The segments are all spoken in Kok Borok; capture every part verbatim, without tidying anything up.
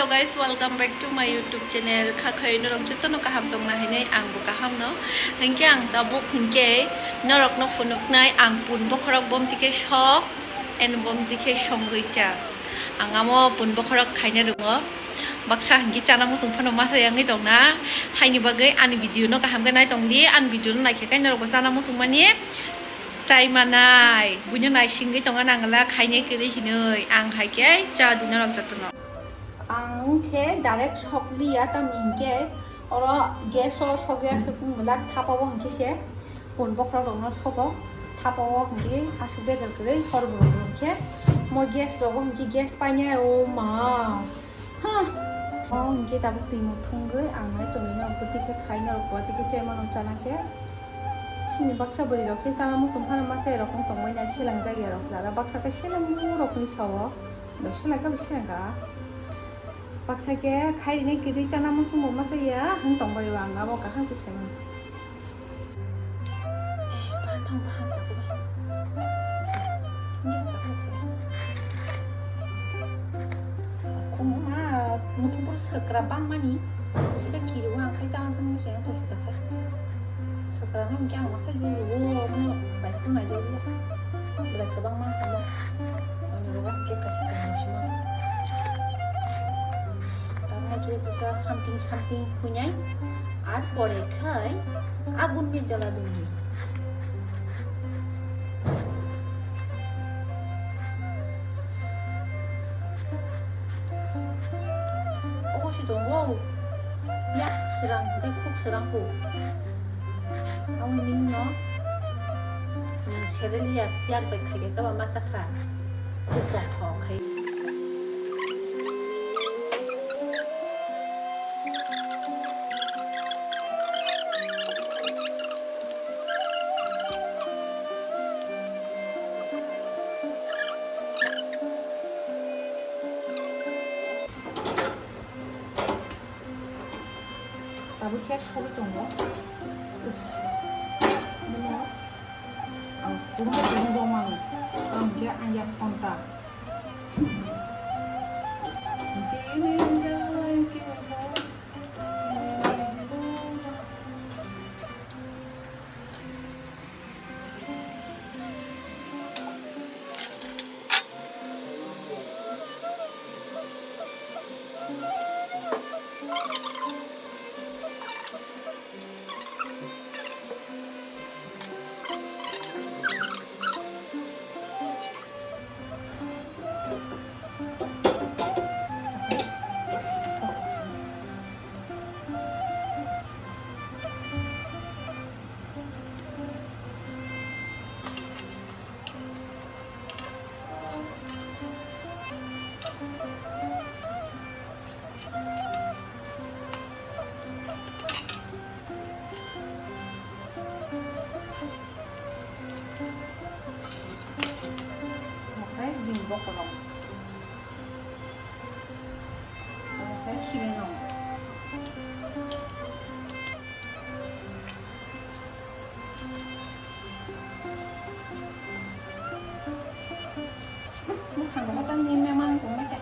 Guys, welcome back to my YouTube channel. Kha khayo norok jotono kaham tongna hinwi ang bo kaham no. Hinkhe ang tabuk hinkhe norok no phunuknai ang pun bokhorok bomti khe sok and bomti khe songwi cha. Ang amo pun bokhorok khaina rwngo. Baksa hinkhe chana muchung phano masa yangwi tongna. Haini bagwi ani video no kaham khe nai tongdi. Ani video no naikhe kai norok bo chana muchung mani. Tai manai, buino naisingwi tongo nangla khainai kwrwi hinwi, ang hai khe cha di norok jotono. Ang khe direct sok liya, tamni hinkhe oro gas o sogwi aswk wng glak, thapa o hinkhe se pun bokhorok rokno sogo, thapa o hinkhe aswk bejal kwrwi hor bwrwi hinkhe mo gas rogo hinkhe gas painai o ma. Ha! O hinkhe tabuk twi muk thwngwi ang nai tongwi norok bo tikhe khai norok bo tikhe chaimano chana khe. Sini baksa bwrwi rok khe chana muchung phano masa rok wng tongmani selangjak ya rok lara baksa khe seleng rok ni sao. Do seleng khe bo seleng ka. Baksa khe khai rinai kwrwi chana muchung bo masa ya hwn tongbai o ang abo kaham khe sai mano. Eh, bahan thang, bahan thang, bahan. Ini tak oke. Aku ma, mutu pur sekra bang mani. Sida kiri wa angkai jangan pun musuh yang tuh sudah kai. Sekra nang kya makai juru wo, mana baik pun aja dia. Berat ke bang mah kamu. Ini lo kan kita kasih kamu semua. Karena kita bisa something something punya. Ar pore khai agun ni jala dungdi. Obo si tongo. Yak srang, tei khuk srang kho. Amo nini no, nwng sereli yak, yak bai khai khe kaba ma cha kha. Khuk tong thok khai. Tabuk khe sogwi tongo. Uff. Buno ang kurung kurung bo mano. Ang khe ang yak phonta. Oke, bini bokorok. Oke, khibi nang. Bwkhang rok tang ni memang tong nai khe.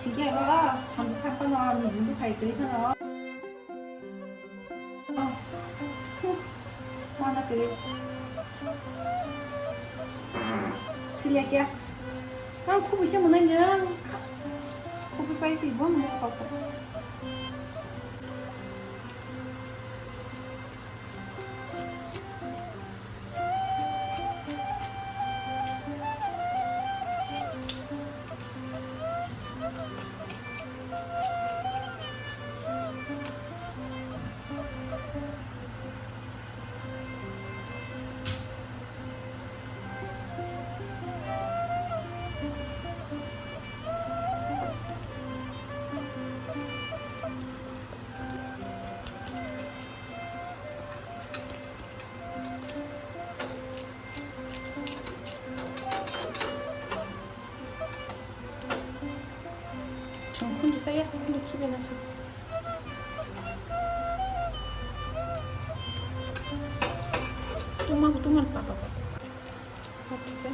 Singke abo, hamsa thang phano, nijini bwsai twi phano. Mana twi. Siliya kya? Ang khubui se mwnai nang. Khubui pai si bo mwnai kok. Kunju saya, kunju kibe nasi. Tumang, tumang papa. Oke.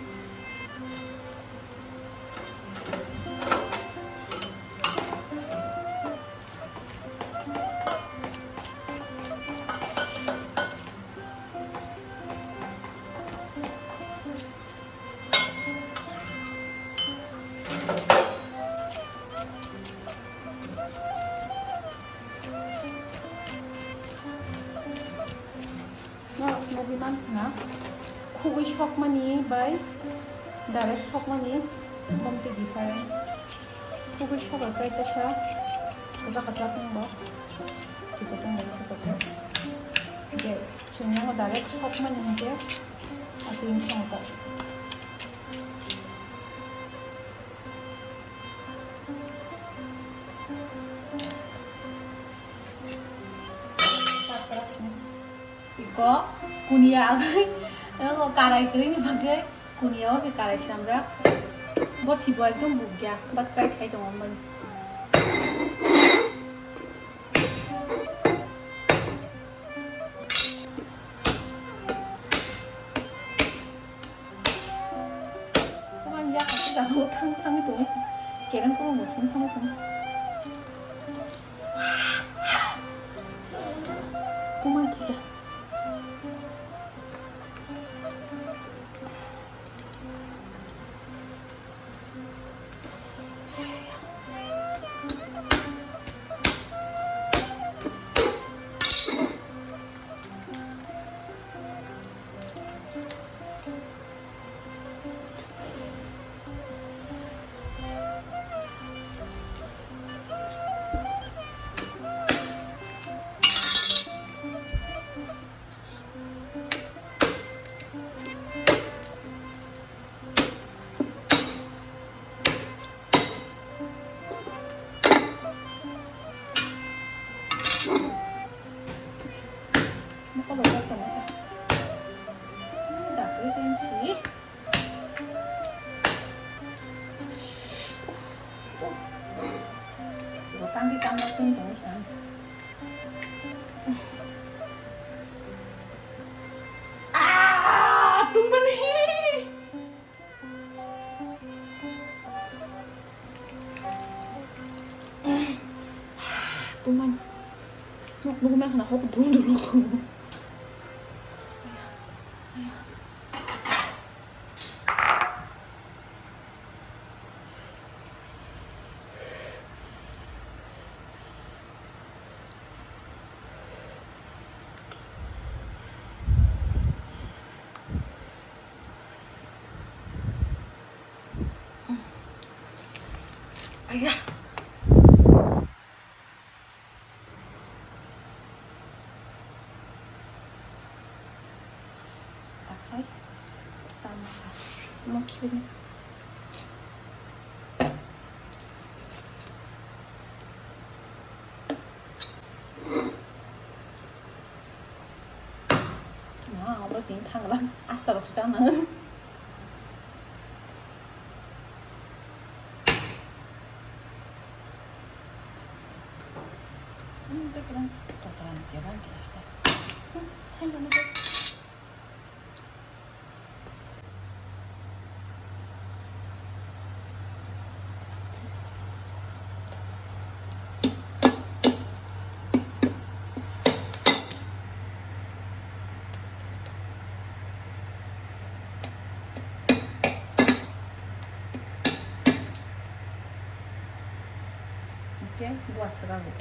Norok nugwi mankha na, khugwi sokmani bai direct sokmani, bomtwi difference. Khugwi sokha khe kaisa kwchak kwchak wngo, twipo tongmani twipo khe. Je chwng yango direct sokmani hinkhe atwi wngkha ta. Iko kuniya agwi, iko karai kwrwini bagwi kuniya o khe karai swnamjak. Bo thibo ekdom bukya, ba try khai tongo mani. Tamo yang aku dah mau thang thang itu aja. Kerang kau mau sini thang thang. Tamo tiga. Mukha bai bai tongwi ta. Dakri tensi. Bo tangdi tangma tong tong san. Ah, tungmani. Tungmani. Nok nok na hok dum dum. Ayah. Takhai. Tama. Mo khibini. Ma, obo tini thangla. Asta rok sana. Hingke bua swkago.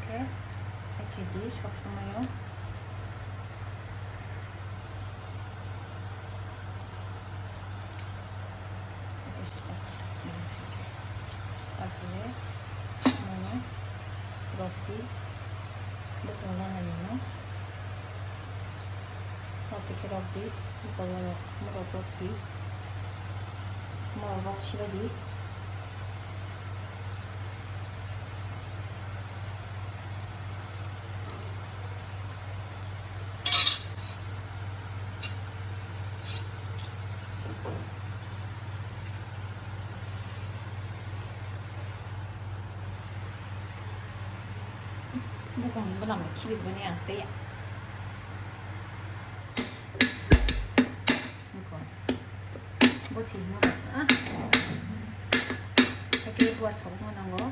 Oke, oke di, sok somoyo. Oke, stop. Oke. Tarpore, mono. Di, bwkhwlangna nangya no. Rok tikhe rok di, bwkhwlangna rok, morok rok di. Morok rok sibai di. Bukung bwnam khibi bini ang chaya. Bukung. Bo thik ma ba. Ah. Hakhe bua sok ma nango.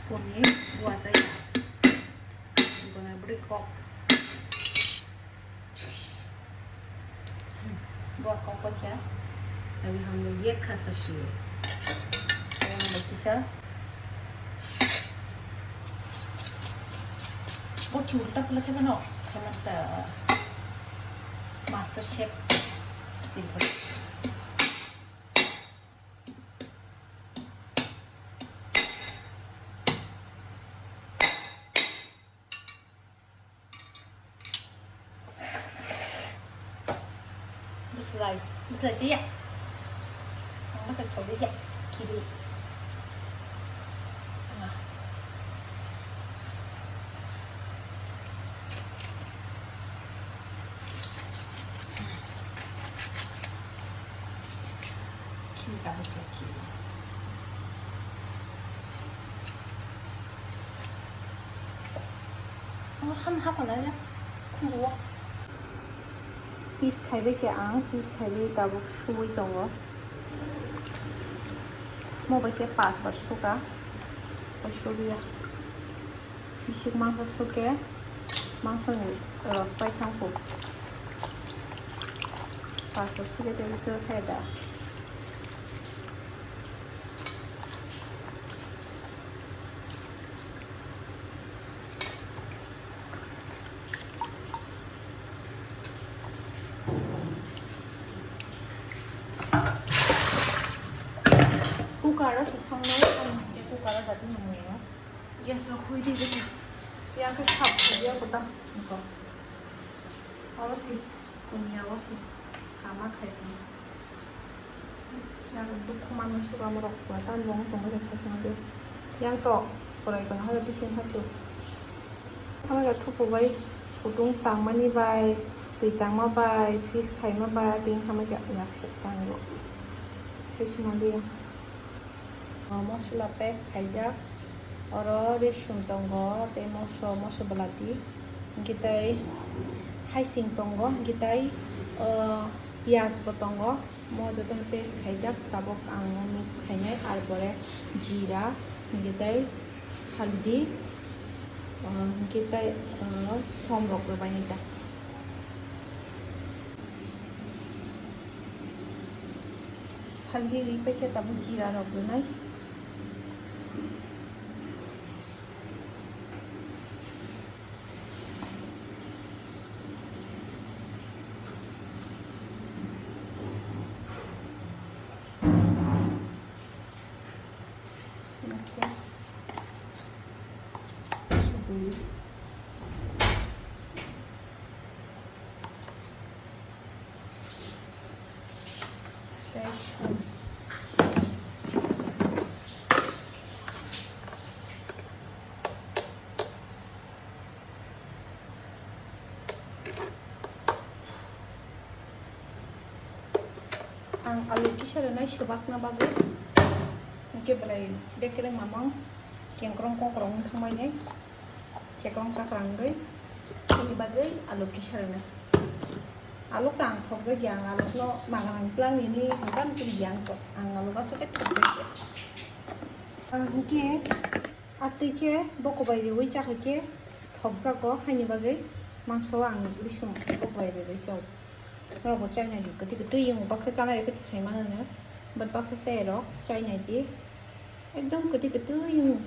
Koni bua chaya. Bukung bwrwi kok. Bo kok paikha. Abi hamle yek kha sasi. Ayang bo kisa. Bo ki ulta pula khe no. Khaimata master chef. Bwslai, bwslai se ya. Ang bwsa choli ya, kiri. Kiri ka bwsa kiri. Ang ham hapana ya, khunjuo. Piece khaibai khe ang, piece khaibai tabuk suwi tongo. Mo bai khe pas bar suka, bai suliya. Bisik mangsa suke, mangsa ni ros pai thang kho. Pas bar suke tei bichwk khai da. Cooker o se sangnai, ang hwnkhe cooker o dati nangmano. Gas o hui di gini. Siya khe sap khuya kuda. Niko. Oro si kunya o si kama khai di. Yang dukhu manwi suka morok kuwa, tamo wng tongwi rwkha chwng de. Yang tok, korai kono haja bising hachu. Tamo ya thupu bai, kutung tangmani bai, twi tangma bai, fish khaima bai, twi wngkha mai ya, yak sik tango. Soi sima liya. O, mosola paste khaijak. Oro resum tongo, tei moso, moso belati. Hwnkhe tei haising tongo, hwnkhe tei, o, piyaj bo tongo. Mo jotono paste khaijak, tabuk ang o mix khainai, ar pore jira, hwnkhe tei haldi, ah, hwnkhe tei, ah, som rok rwbainai ta. Haldi ripai khe tabuk jira rok rwnai. Ang alu kisa rwnai swbakna bagwi, hwnkhe belai bekereng mamang kengkrong kokrong wng thangbainai. Chekrong chakrang wngwi, aboni bagwi alu kisa rwnai. Aluk ta ang thokjakya, ang alukno maganang twlang nini hwnba nukuli ya ang tok, ang aluk aswk khe thokjakya. Ang hwnkhe atwi khe bokobai riwi chakha khe thokjago, haini bagwi mangso ang risum bokobai riwi chao. Norokbo chainai di, kwtwi kwtwi yung baksa chanai, kwtwi sai mano no, but baksa chai rok chainai di, ekdom kwtwi kwtwi yung.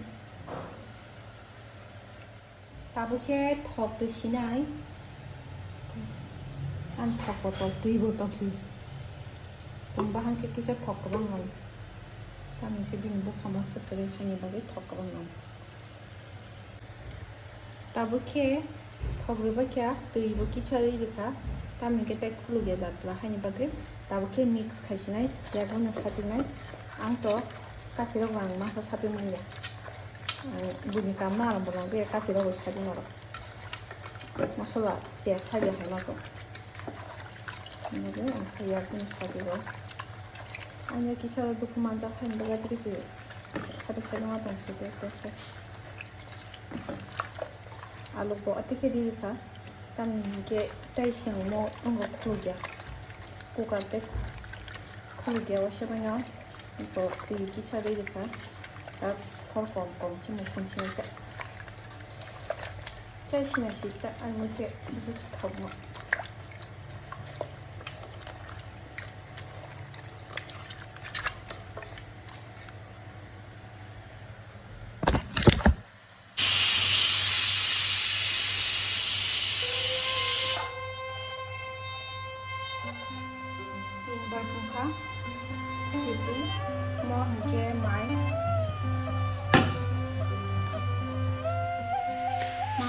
Tabuk khe thok twi sinai. Ang thok botol, twi botol si. Tong bahai khe kisa thok kwbang nang. Tamoni khe bini buphang aswk kwrwi haini bagwi thok kwbang nang. Tabuk khe thok rwbai kha, twi bo kichari rwkha, tamni khe tei khuluk ya jatla haini bagwi tabuk khe mix khaisinai, yago no satinai. Ang to kathirok rang masa sapi manya. Ang bini kam na rang bo nang je kathirok bo sapi norok. Masala test hai ya hai ma to. Nugwi ang khe yago no sapi bo. Ang ya kichari dukhu manjak haini bagwi tei kisi sapi sapi ma tong site tei. Alu bo ati khe di rwkha. Tamni hinkhe tei swngo wngo khulukya. Cooker tei khulukya waisa baino bo twi kisa ri rwkha. Ta khor kom kom khe mukhung sini ta. Chai sina si ta ang khe thokma. Tinbar bwkha siti mo hinkhe mai. Ma,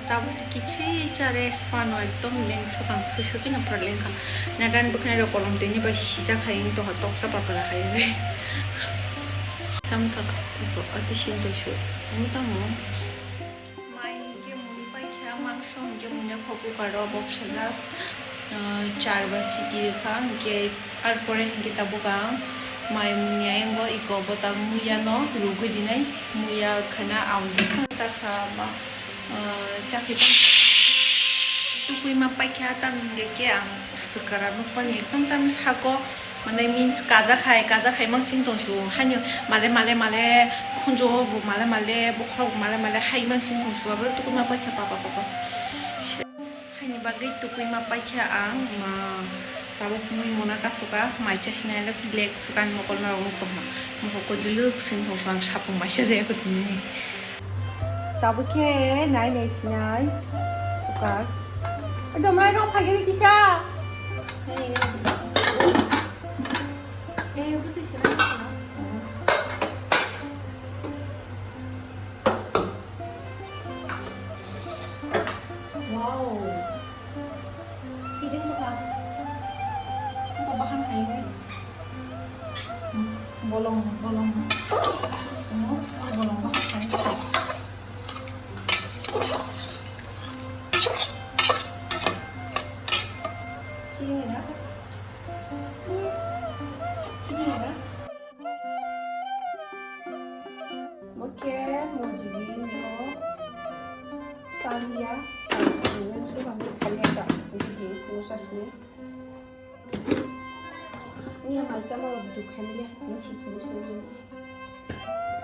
tabuk se kichwi cha rest pano ekdom lengsa bang suiso khe no pura lengkha. Nadan bwkhnai rok kolom tini bai sijak hai wng tongkha toksa papra hai wngwi. Tamo kha ati sin toisu. Tamo tamo. Mai hinkhe muni paikha, mangso hinkhe muni kho cooker o boksa jak, ah, char ba siti rwkha, hinkhe arpore hinkhe tabuk ang mai muni ayango iko bo ta muya no rugwi dinai, muya khana ang bwkha sakha ba, ah, chakhi tongkha. Tukui ma paikha tamni hinkhe ang swkara nukmani ekdom tam sako. Mane means kaja khai, kaja khai mansing tongsu, haino male, male, male, khunjo bo male, male, bokhorok bo male, male, hai mansing tongsu, abo tukui ma paikha, papa, papa. Haini bagwi tukui ma paikha ang, ma, tabuk mui mona kasuka, mai chasina le black suka, mokol norok nuk tongma, mokol ko duluk sing tongsu, ang sapung maisa jaya ko tini. Tabuk khe nai nai sinai cooker. Oi, domlai rok phagiri kisa. Eh, bwtwi sinai. Wow. Kiring bwkha. Bwkha bahan hai wi. Bolong, bolong. Bolong bahan hai. Kiring na? Kiring na? Bo khe mojigi no saliya, ang nang sukang kaliya ta, bidi kuno sasni. Ni mai chama dukhani ya, ni si kuno sini.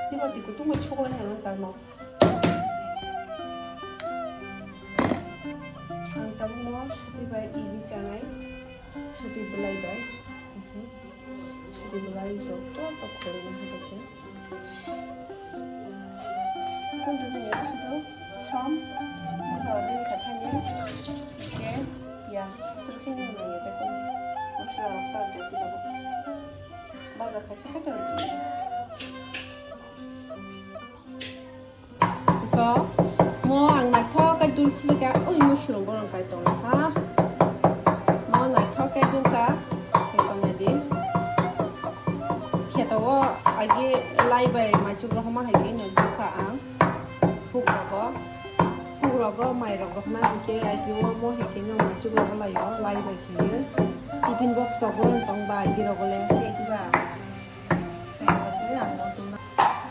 Ni ba tiku tu mai chukla ya nang tarno. Ang tabuk mo suti bai iri chanai, suti belai bai. Mhm. Sidi belai joto to khoroi na hado khe. Kun dini ya sudu som. Motha dini khathani. Khe ya sirkhe ni nai ya ta kun. Mosla rok ta doti rok. Baza khacha khacha rok. Ko, mo ang naithok khe dul sini kha, oi, musurung borong kai tong kha. Mo naithok khe dul kha, khe tong di. Kheto o agi lai bai maichuk rohoma hai khe no dul kha ang. Huk rogo, huk rogo mai rok rohoma hai khe agi o mo hai khe no maichuk rogo lai o, lai bai khe. Tiffin box rok borong tong ba agi rogo le, khe diba.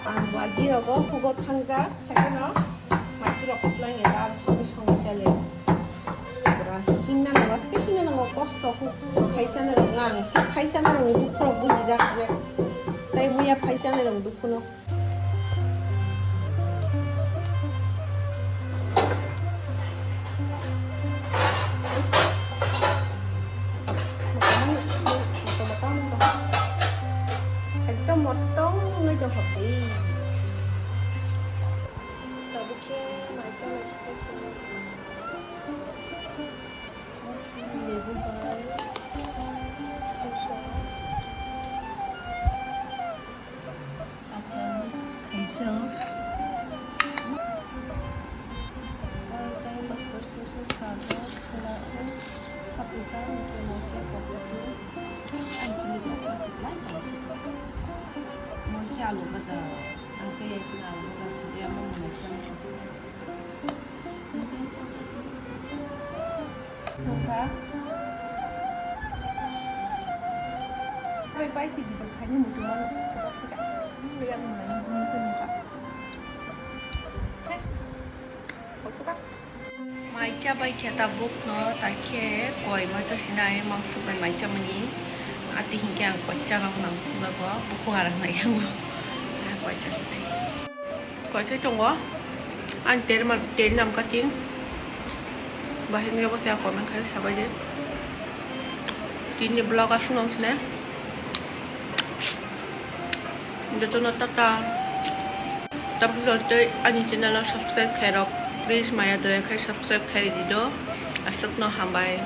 Ang bo agi rogo hugo thangjak, khaikhe no maichwrok khuklai ni dal thangwi songwi chali. Pura himna nango, aske himna nango, kosto huk, phaisa narok nang, phaisa narok ni dukhu rok bujijak re. Tai muya phaisa narok dukhu no. Ekdom motong wngwi tongkha tei. Tabuk khe mai chana sikha se. Lebu bai, sosa. Achar mix khaijak. Baja, ang se ya kina baja thujaya mo mo naisya mo. Nungka. Bai bai si di berkhani mutuman coba sih kak. Lihat mulai mutuman sih nungka. Yes. Kau suka? Mai cha bai khe tabuk no, ta khe koi ma cha sinai mangso bai mai cha mani. Ati hinkhe ang koi cha rok nang jago, buku harang nai yango. Koi cha sinai. Koi cha tongo. Ang ter ma, ter nam ka ting. Bahai ni bo kya comment khai sabai de. Tini vlog asung nang sinai. Jotono tata. Tabuk jor tei ani channel o subscribe khairok, please maya doya khai subscribe khai di do. Aswkno hambai.